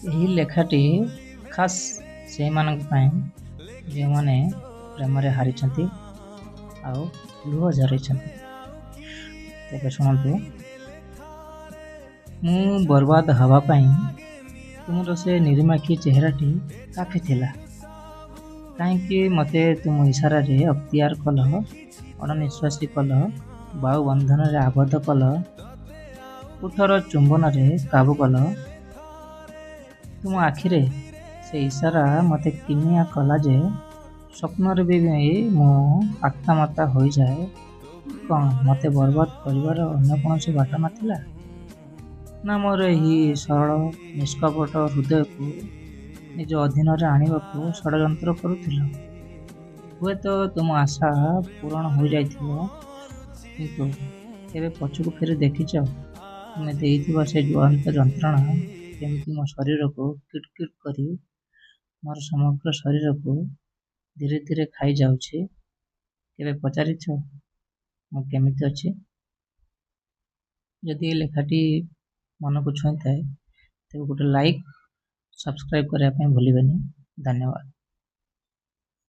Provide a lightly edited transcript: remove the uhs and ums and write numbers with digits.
ଏହି ଲେଖାଟି ଖାସ୍ ସେଇମାନଙ୍କ ପାଇଁ ଯେଉଁମାନେ ପ୍ରେମରେ ହାରିଛନ୍ତି ଆଉ ଲୁହ ଝରାଇଛନ୍ତି। ତେବେ ଶୁଣନ୍ତୁ। ମୁଁ ବର୍ବାଦ ହେବା ପାଇଁ ତୁମର ସେ ନିର୍ମାଖୀ ଚେହେରାଟି କାଫି ଥିଲା। କାହିଁକି ମୋତେ ତୁମ ଇସାରାରେ ଅକ୍ତିଆର କଲ, ଅଣନିଶ୍ୱାସୀ କଲ, ବାହୁ ବନ୍ଧନରେ ଆବଦ୍ଧ କଲ, ଓଠର ଚୁମ୍ବନରେ କାବୁ କଲ? ତୁମ ଆଖିରେ ସେ ଇସାରା ମୋତେ କିମିଆ କଲା ଯେ ସ୍ୱପ୍ନରେ ବି ମୁଁ ଆକ୍ତାମାତା ହୋଇଯାଏ। କ'ଣ ମୋତେ ବର୍ବାଦ କରିବାର ଅନ୍ୟ କୌଣସି ବାଟ ନଥିଲା? ନା ମୋର ଏହି ସରଳ ନିଷ୍କପଟ ହୃଦୟକୁ ନିଜ ଅଧୀନରେ ଆଣିବାକୁ ଷଡ଼ଯନ୍ତ୍ର କରୁଥିଲ? ହୁଏତ ତୁମ ଆଶା ପୂରଣ ହୋଇଯାଇଥିବ, କିନ୍ତୁ କେବେ ପଛକୁ ଫେରି ଦେଖିଛ, ତୁମେ ଦେଇଥିବା ସେ ଜ୍ୱଳନ୍ତ ଯନ୍ତ୍ରଣା କେମିତି ମୋ ଶରୀରକୁ କିଟ୍ କିଟ୍ କରି ମୋର ସମଗ୍ର ଶରୀରକୁ ଧୀରେ ଧୀରେ ଖାଇଯାଉଛି? କେବେ ପଚାରିଛ, ମୁଁ କେମିତି ଅଛି? ଯଦି ଏ ଲେଖାଟି ମନକୁ ଛୁଇଁଥାଏ, ତେବେ ଗୋଟେ ଲାଇକ୍, ସବସ୍କ୍ରାଇବ୍ କରିବା ପାଇଁ ଭୁଲିବେନି। ଧନ୍ୟବାଦ।